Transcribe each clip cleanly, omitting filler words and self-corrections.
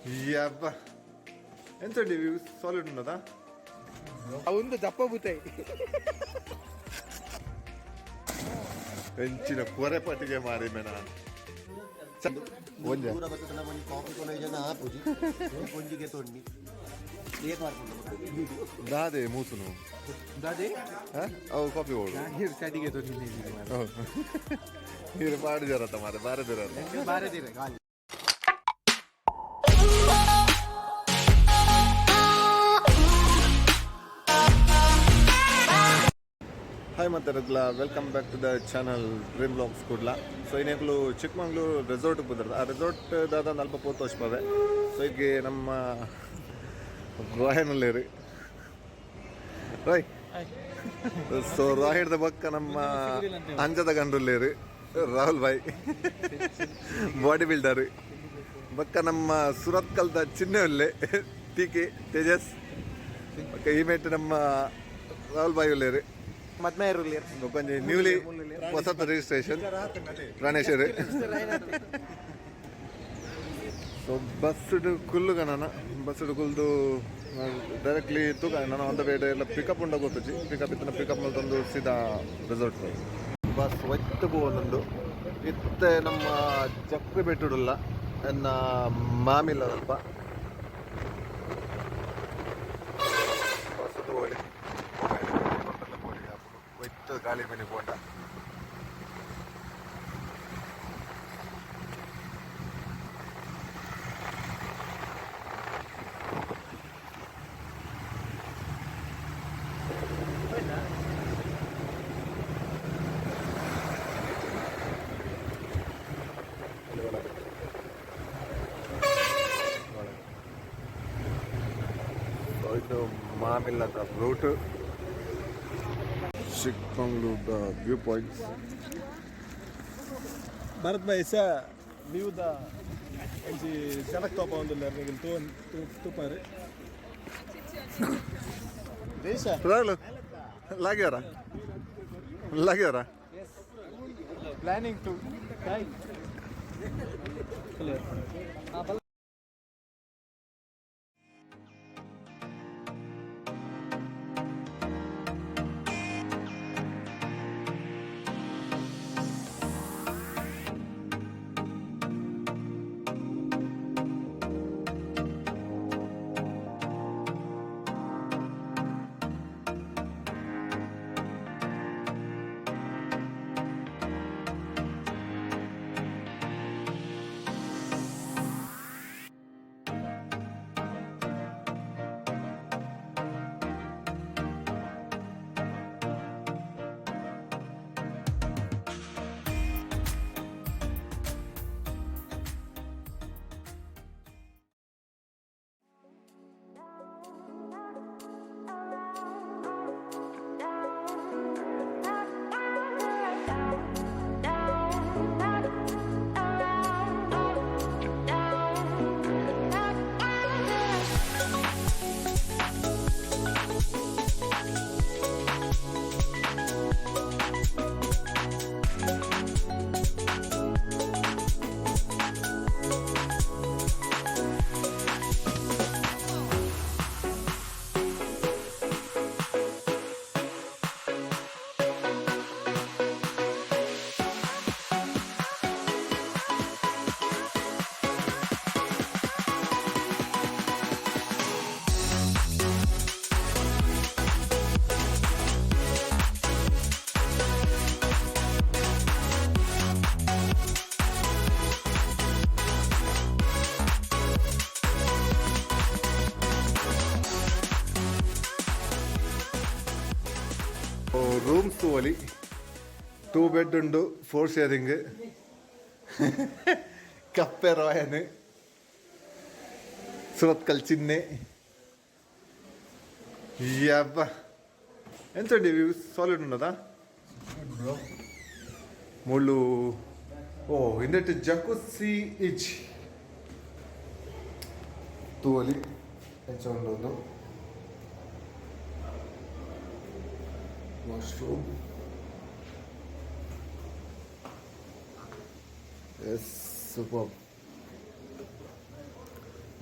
ಯಬ್ಬ, ಎಂಚ view? Solid ಉಂಡದಾ? ಒಂದು ದಪ್ಪ ಬುತ್ತೈ. ಎಂಚಿನ ಕೊರೆ ಪಟ್ಟಿಗೆ ಮಾರಿ ಮೇನ ಒಂಜೆ. ದೂರ ಬರ್ತದೆ, ಒಂಜಿ ಕಾಫಿ ಕೊನ ಜನ ಆಪುಜಿ, ಒಂಜಿಗೆ ತೊಂಡಿ ಏಕ್ ಮಾಡ್ಕೊಂಡು. ದಾದೆ ಮೂಸುನು? ದಾದೆ? ಅವು ಕಾಫಿ ಓಡು. ನೀರು ಚಡಿಗೆ ತೊಂಡಿ. ನೀರು ಪಾಡು ಜರತ್ತ ಮಾರೆ ಬಾರೆ ಬೇರೆ. ಬಾರದಿರ ಗಾಲಿ. ಹಾಯ್ ಮಾತಾಡೋದಿಲ್ಲ, welcome back to the channel Dream Blogs Kudla. So ಇನ್ನೇಕಲು ಚಿಕ್ಕಮಂಗ್ಳೂರು ರೆಸಾರ್ಟ್ ಬಂದಿರೋದು. ಆ ರೆಸಾರ್ಟ್ ದಾದ ಅಲ್ಪ ಪೋತು ವರ್ಷಪವೆ. ಸೊ ಈಗ ನಮ್ಮ ರಾಯನಲ್ಲೇರಿ ರಾಯ್. ಸೊ ರಾಹಿಡ್ದ ಬಕ್ಕ ನಮ್ಮ ಅಂಜದ ಗಂಡುಲ್ಲೇರಿ ರಾಹುಲ್ ಭಾಯ್, ಬಾಡಿ ಬಿಲ್ಡರ್. ಬಕ್ಕ ನಮ್ಮ ಸುರತ್ಕಲ್ದ ಚಿಹ್ನೆ ಉಲ್ಲೆ ಟಿ ಕೆ ತೇಜಸ್. ಬಕ್ಕ ಈ ಮೇಟ್ ನಮ್ಮ ರಾಹುಲ್ ಭಾಯ್ ಉಲ್ಲೇರಿ. ಮದ್ಮೆ ಇರಲಿ. ಬೊಕ್ಕೊಂಜಿ ನ್ಯೂಲಿ ಹೊಸತ ರಿಜಿಸ್ಟ್ರೇಷನ್ ಪ್ರಾಣೇಶ್ವರಿ. ಸೊ ಬಸ್ ಕುಲ್ಲು ಗಣನ, ಬಸ್ ಕುಲ್ದು ಡೈರೆಕ್ಟ್ಲಿ ತೂಕ ನಾನು ಒಂದು ಬೇಡ ಎಲ್ಲ ಪಿಕಪ್ ಉಂಡ ಗೊತ್ತುಜಿ. ಪಿಕಪ್ ಇತ್ತನ ಪಿಕಪ್ ತಂದು ಸೀದಾ ರೆಸಾರ್ಟ್. ಬಸ್ ಒತ್ತು ಪೋವೊಂದುಂಡು. ಇತ್ತೆ ನಮ್ಮ ಚಕ್ರಿ ಬೆಟ್ಟುಡುಲ್ಲ ಎನ್ನ ಮಾಮಿಲ್ಲ ಅಲ್ಪ. ಬಸ್ ತೋಳಿ ಒತ್ತು ಗಾಳಿ ಮನೆ ಪೋಂಡ. ಇದು ಮಾಮಿಲ್ಲದ ರೂಟ್, ಚಿಕ್ಕಮಂಗ್ಳೂರ್ದ ವ್ಯೂ ಪಾಯಿಂಟ್ಸ್. ಭರತ್ ಭಾಯ್ ಸ ವ್ಯೂದ ಒಂಜಿ ಜನಕ್ ತೋಪ ಉಂದುಲ್ಲೆರ್ ನಿಗಲ್ ತೂವನ್ ತೂಪಾರೆ ದೇಶ. ರಾಹುಲ್, ಲಾಗ್ಯಾರ ಲಾಗ್ಯಾರ? Planning to. Rooms ತೂವಲಿ. ಟೂ ಬೆಡ್ ಉಂಡು, ಫೋರ್ ಶೇರಿಂಗ್. ಕಪ್ಪೆ ರಾಯನ್, ಸುರತ್ಕಲ್ ಚಿಹ್ನೆ. ಯಬ್ಬ, ಎಂಚ ವ್ಯೂ? ಸಾಲಿಡ್ ಉಂಡದಾ? ಮುಳ್ಳು ಓ ಇಂದೆಟ್ ಜಕುಸಿ ಇಜ್ ತೂವಲಿ ಎಂಚ ಉಂಡು. Washroom, yes, super.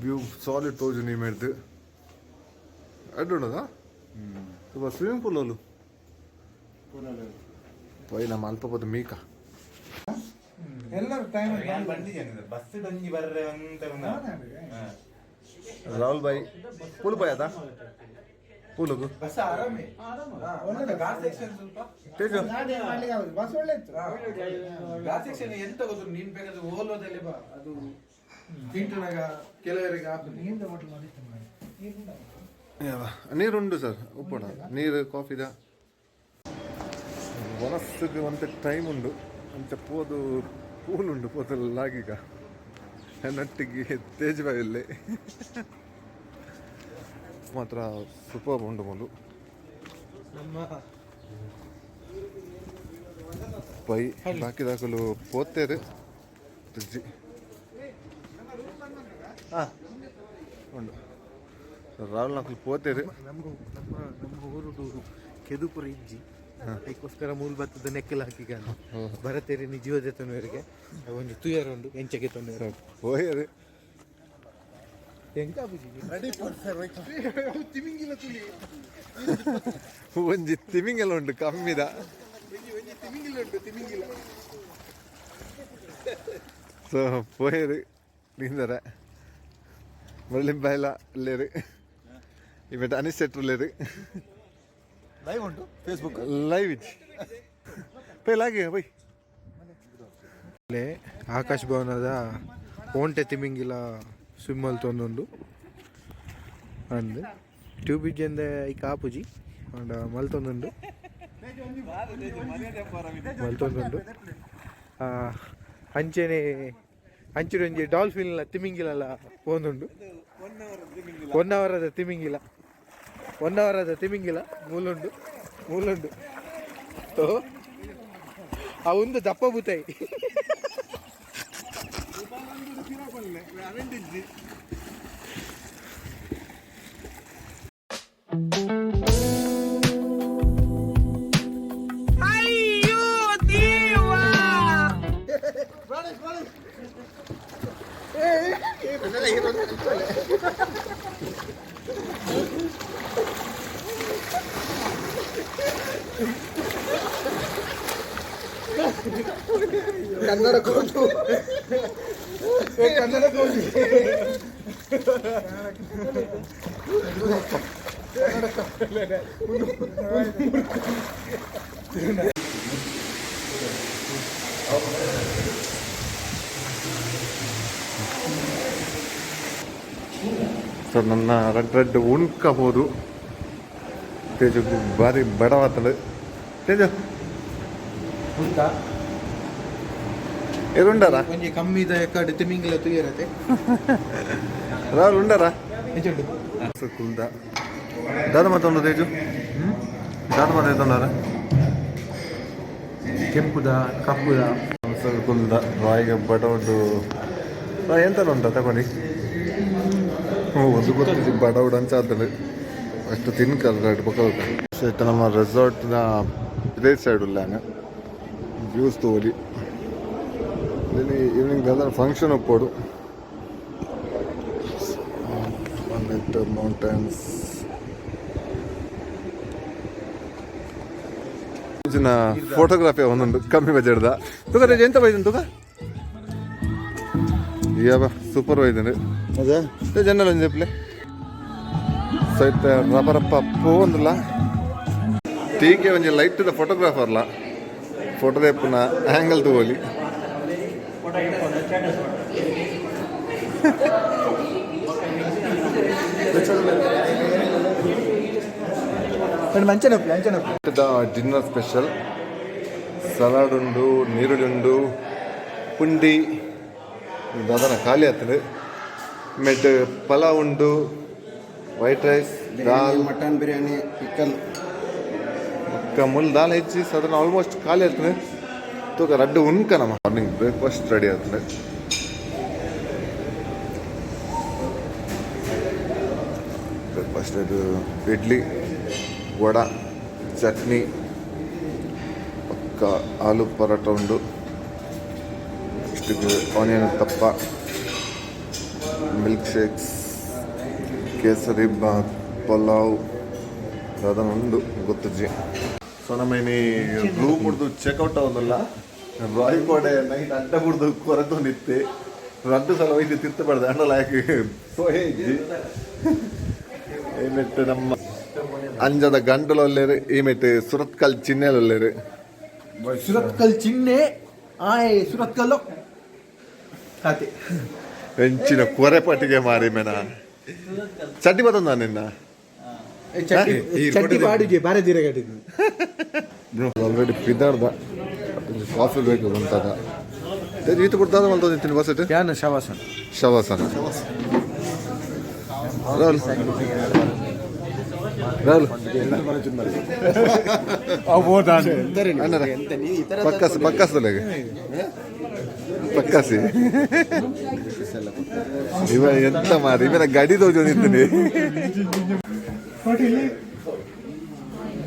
View solid ತೋಜು ನೀ ಮೇಡ್ದು ಅಡ್ಡುಂಡದಾ ತುಂಬ ಸ್ವಿಮ್ಮಿಂಗ್ ಪೂಲ್ ಅಲ್ಲು ಪೋಯ್ ನಮ್ಮ ಅಲ್ಪ ಪೋದು ಮೀಕ. ಎಲ್ಲರೂ ಟೈಮ್. ಬಸ್ ಒಂಜಿ ಬರ್ರೆ ಅಂತ. ರಾಹುಲ್ ಬಾಯ್ ಪೂಲ್ ಬಾಯ್ ಅದ ಪೂಲುಗು. ಬಸ್ ಆರಾಮೇ, ಒಳ್ಳೆ ಘಾಟ್ ಸೆಕ್ಷನ್ ಸ್ವಲ್ಪ. ತೇಜು. ಬಸ್ ಒಳ್ಳೆ ಇತ್ತು. ಘಾಟ್ ಸೆಕ್ಷನ್ ಎಂತ ಗೊತ್ತು, ನೀನ್ ಬೇಕಾದ್ರೆ ಓಲೋದಲ್ಲಿ ಬಾ, ಅದು ತಿಂಟುನಾಗ ಕೆಲವರಿಗೆ ಆಪುನಿ. ಯಾವ ನೀರುಂಡು ಸರ್, ಉಪ್ಪುಣ ನೀರು ಕಾಫಿದ ವನಸ್ಸಿಗೆ ಒಂತೆ ಟೈಮ್ ಉಂಡು ಅಂಚ ಪೋದು ಪೂಲುಂಡು ಪೋತಲ್ಲಾಗೀಗ ನಟ್ಟಿಗೆ ತೇಜ್ ಬಾಯಲ್ಲಿ ಮಾತ್ರ ಸೂಪರ್ ಉಂಡು ಮೂಲು. ನಮ್ಮ ಪೈ ಬಾಕಿದಾಕಲು ಪೋತೇರು ತುಜ್ಜಿ ಹಾಂ ಉಂಡು ರಾಹುಲ್ ನಕಲು ಪೋತೇರು. ನಮ್ಮ ನಮ್ಮ ನಮ್ಮ ಊರುಡು ಕೆದುಪುರ ಇಜ್ಜಿ, ಅದಕ್ಕೋಸ್ಕರ ಮೂಲ ಭತ್ತದ ನೆಕ್ಕಲ್ ಹಾಕಿಗ ಭರತೇರಿ ನಿಜೀವ ತನುವರಿಗೆ ಒಂಜಿ ತುಯರ್ ಉಂಡು ಎಂಚಗೆ ತೊಂದರೆ. ಪೋಯರು. ಎಂಕ ತಿಮಿಂಗಿಲ ತುಳಿ. ಒಂಜಿ ತಿಮಿಂಗಲ ಉಂಡು ಕಮ್ಮಿದ. ಒಂಜಿ ತಿಮಿಂಗಿಲ ಉಂಟು, ತಿಮಿಂಗಿಲ. ಸೊ ಪೋಯರು ನೀಂದರ ಮುರಳಿಂಬಾಯಿಲ ಲೇರು ಇವೆಂಟ್ ಅನಿಸ್ ಸೆಟ್ರ್ ಲೇರು. ಲೈವ್ ಉಂಟು ಫೇಸ್ಬುಕ್. ಲೈವ್ ಇಜ್ಜಿ ಪೈ ಲಾಗಿ ಬೈ. ಆಕಾಶ್ ಭವನದ ಓಂಟೆ ತಿಮಿಂಗಿಲ ಸ್ವಿಮ್ ಮಲ್ತೊಂದುಂಡು ಅಂದ್ ಟ್ಯೂಬ್ ಇಜ್ಜಂದೆ ಐಕ್ ಆಪುಜಿ ಅಂಡ ಮಲ್ತೊಂದುಂಡು ಮಲ್ತೊಂದುಂಡು. ಅಂಚೆನೆ ಅಂಚಿಡೊಂಜಿ ಡಾಲ್ಫಿನ್ ತಿಮಿಂಗಿಲಲ್ಲ ಪೋಂದುಂಡು. ಒನ್ ಅವರ್ ಅದ ತಿಮಿಂಗಿಲ, ಒನ್ ಅವರ್ ಅದ ತಿಮಿಂಗಿಲ ಮೂಲುಂಡು ಮೂಲುಂಡು. ಓ ಆ ಒಂದು ದಪ್ಪ ಬುತಾಯಿ. Kannada coat, Kannada coat. So ನನ್ನ ರೆಡ್ ರೆಡ್ ಉಣ್ಕಬೋದು. ತೇಜು ಭಾರಿ ಬಡವಾತಂಡು ತೇಜು. ಉಂಟಾ? ಏರುಂಡಾರ? ಒಂಜಿ ಕಮ್ಮಿದ ಎಕ್ಕಡೆ ತಿಮಿಂಗಿಲ ತುಯರತೆ. ರಾಹುಲ್ ಉಂಡಾರ? ನಿಜುಂಡು. ಕುಲ್ದ ದಾದ ಮಾತೊಂಡು ತೇಜು, ದಾದ ಮಾತಾಯ್ತೊಂಡಾರ? ಕೆಂಪುದ ಕಪ್ಪುದ. ಕುಲ್ದ ರಾಯಿಗೆ ಬಡವಡು ರಾಯ್ ಎಂತ ಉಂಟ ತಗೊಂಡು ಒಂದು ಗೊತ್ತಿದ್ದು ಬಡವಡು ಅಂಚ ಆತಂಡು ಅಷ್ಟು ತಿನ್ಕಲ್ ರೆಡ್ ಬೊಕ್ಕ. ಸೊ ಇತ್ತ ನಮ್ಮ ರೆಸಾರ್ಟ್ನ ಇದೇ ಸೈಡ್ ಉಲ್ಲಾನ ವ್ಯೂಸ್ ತೋಲಿ. ಇಲ್ಲಿ ಈವ್ನಿಂಗ್ ದಾದ ಫಂಕ್ಷನ್ ಒಪ್ಪೋಡು ಮೌಂಟೇನ್ಸ್ ಫೋಟೋಗ್ರಫಿ ಒಂದೊಂದು ಕಮ್ಮಿ ಬಜೆಟ್ದ ತುಕ. ಎಂತ ಬೈದನ್ ತುಕ? ಯಾವ ಸೂಪರ್ ಬೈದನ್. ಅದೇ. ಜನ್ನಲ್ ಒಂಜಿ ಪ್ಲೇ. ಸೊ ಇತ್ತೆ ರಬರಪ್ಪ ಪೋಂದುಲ್ಲ ಟೀಕೆ ಒಂಜಿ ಲೈಟ್ ದ ಫೋಟೋಗ್ರಾಫರ್ಲ ಫೋಟೋ ದೇಪುನ ಆ್ಯಂಗಲ್ ತಗೋಲಿ. ಮಂಚನ ಅಂಚನ. The dinner special salad ಉಂಡು, ನೀರುಳ್ಳಿ ಉಂಡು, ಪುಂಡಿ ದಾದನ ಖಾಲಿ ಆಗ್ತದೆ ಮೆಟ್ ಪಲಾವ್ ಉಂಡು, white rice, dal. Mutton biryani, pickle. ಬೊಕ್ಕ ಮುಲ್ ದಾಲ್ ಹೆಚ್ಚಿ ಸದನ ಆಲ್ಮೋಸ್ಟ್ ಖಾಲಿ ಆಗ್ತದೆ ತೂಕ ರಡ್ಡು ಉಣ್ಕ. ನಮ್ಮ ಮಾರ್ನಿಂಗ್ ಬ್ರೇಕ್ಫಾಸ್ಟ್ ರೆಡಿ ಆಗ್ತದೆ. ಬ್ರೇಕ್ಫಾಸ್ಟ್ ಇದು ಇಡ್ಲಿ, ವಡ, ಚಟ್ನಿ, ಪಕ್ಕ ಆಲೂ ಪರೋಟ ಉಂಡು. ನೆಕ್ಸ್ಟ್ ಆನಿಯನ್ ತಪ್ಪ. Milk shakes, kesari bath, pulao ದಾದನ ಉಂಡು ಗೊತ್ತುಜ್ಜಿ. ಸೊ ನಮ್ಮ ಇನಿ ರೂಮ್ ಹುಡ್ದು ಚೆಕ್ಔಟ್ ಆವೊಂದುಲ್ಲ. ರಾಯ್ಕೋಡೆ ನೈಟ್ ಅಡ್ಡ ಬುಡ್ದು ಕೊರತೊಂದಿತ್ತೆ. ರಡ್ಡ್ ಸಲ ಒಯ್ದು ತಿರ್ತು ಪಡ್ದೆ ಅಂಡಲ ಯಾಕೆ ಸೋಯೆ ಇಜ್ಜಿ. ಈ ಮೆಟ್ಟು ನಮ್ಮ ಅಂಜದ ಗಂಟಲೊಲ್ಲೇರು, ಈ ಮೆಟ್ಟು ಸುರತ್ಕಲ್ ಚಿನ್ನೆಲೊಲ್ಲೇರು. ಸುರತ್ಕಲ್ ಚಿಹ್ನೆ ಆಯ್ ಸುರತ್ಕಲ್ಲು ಖಾತೆ. ಎಂಚಿನ ಕೊರೆ ಪಟ್ಟಿಗೆ ಮಾರಿ ಮೇನ ಚಡ್ಡಿ ಬತ್ತಂದ ನಿನ್ನ. ಚಟ್ಟಿ ಬಾಡಿಗೆ ಬಾರೆ ತೀರ ಕಟ್ಟಿದ್ದು. ಆಲ್ರೆಡಿ ಪಿದಾರ್ದ ಕಾಫಿ ಬೇಕು ಬಂತದ. ಈತ ಕೊಡ್ತಾದ ಮಲ್ತೊಂದಿತ್ತೀನಿ ಬಸ್. ಯಾನ ಶವಾಸನ. ಶವಾಸನ. ರಾಹುಲ್, ರಾಹುಲ್. ಅಣ್ಣರ ಪಕ್ಕಸ್ ಪಕ್ಕಸ್ದೊಳಗೆ ಪಕ್ಕಸಿ. ಇವ ಎಂತ ಮಾರಿ ಇವನ ಗಡಿ ತೋಜು ನಿಂತೀನಿ.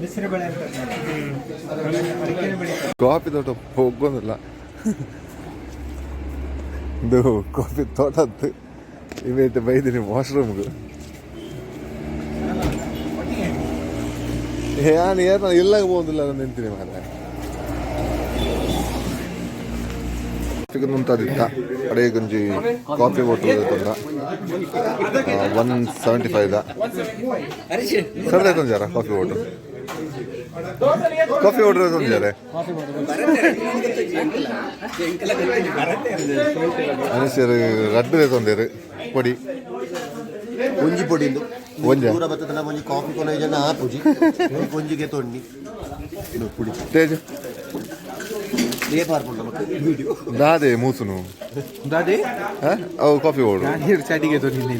ಬಿಸಿರುಬೇಳೆ ಅಂತ ಅಡಿಕೆ ಬೆಳಿತಾರೆ. ಕಾಫಿ ತೋಟ ಹೋಗೋದಿಲ್ಲ ಇದು ಕಾಫಿ ತೋಟದ್ದು. ಇವೇಟ್ ಬೈದಿನಿ ವಾಶ್ರೂಮ್ಗೆ. ಯಾನು ಏನ ಇಲ್ಲಾಗ ಹೋಗುದಿಲ್ಲ ನಿಂತೀನಿ ಮಾರ್ರೆ. ಮುಂತಾದಿತ್ತ ಅಡೇ ಗುಂಜಿ ಕಾಫಿ ಬಾಟಲ್ ತಂದ 175 the sir ತಂಜಾರ. Coffee bottle, coffee order ತಂಜಾರೆ. ಅನಿಸರು ರಡ್ಡು ತಂದೇರು ಪೊಡಿ. ಒಂಜಿ ಪೊಡಿ ಇಂದು. ಒಂಜಿ? ಪೂರ ಬತ್ತದ ಒಂಜಿ ಕಾಫಿ ಕೊನ ಜನ ಆಪುಜಿ. ಒಂಜಿಗೆ ತೊಣ್ಣಿ ಇದು ಪುಡಿ. ತೇಜ್. ಏ ಪಾರ್ಪುಂಡು ನಮಕ್ ವಿಡಿಯೋ. ದಾದೆ ಮೂಸುನು? ದಾದೆ? ಅವು ಕಾಫಿ ಓಡು. ನೀರು ಚಟಿಗೆ ತೊಂದಿನಿ.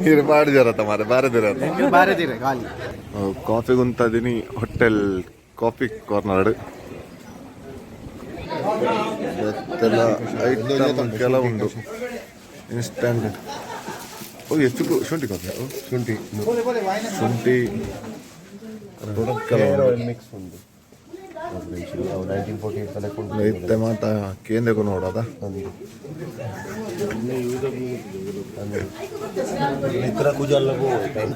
ನೀರು ಪಾಡು ಜರತ್ತ ಮಾರೆ ಬಾರದಿರತ್ತ. ಬಾರೆ ತೀರ ಖಾಲಿ. ಕಾಫಿ ಗುಂತದಿನಿ ಹೋಟೆಲ್ ಕಾಫಿ ಕಾರ್ನರ್. ಮತ್ತೆಲ್ಲ ಐಟಮ್ ಕೆಲವುಂಡು. ಇನ್ಸ್ಟಂಟ್ ಓ ಎಷ್ಟು ಶುಂಠಿ ಕಾಫಿ, ಶುಂಠಿ. ಶುಂಠಿ ಕೆಲವು. ಮಿಕ್ಸ್ ಉಂಡು. 1948 ತನಕ ಉಂಡು. ಇತ್ತೆ ಮಾತ ಕೇಂದ್ರಕ್ಕೂ ನೋಡೋದ. ಮಿತ್ರ ಕುಜಲ್ಲ ಟೈಮ್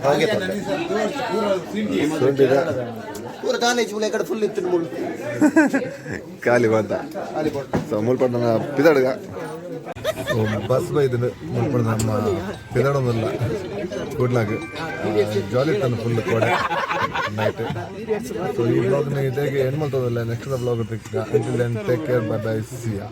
ಹಾಗೆ ತೊಂಡೆ. ಶುಂಠಿದ. ಪೂರ ಕಾಲೇಜ್ ಮುಲ್ಲ ಕಡೆ ಫುಲ್ ಇತ್ತು ಮುಳ್ಳು. ಖಾಲಿ ಬಂತ. ಸೊ ಮುಲ್ಪಟ್ಟಣ ಪಿದಡ್ಗ ಬಸ್ ಬೈದು ಮುಲ್ಪಡ ನಮ್ಮ ಪಿದಡೊಂದಿಲ್ಲ. ಗುಡ್ ಲಕ್. ಜಾಲಿ ಇತ್ತು ಫುಲ್ ಕೋಡೆ ನೈಟ್. ಸೊ ಈ ಬ್ಲಾಗ್ ಇದಾಗಿ ಏನು ಮಾಡ್ತದಲ್ಲ, next blog. Until then, take care, bye bye, see ya.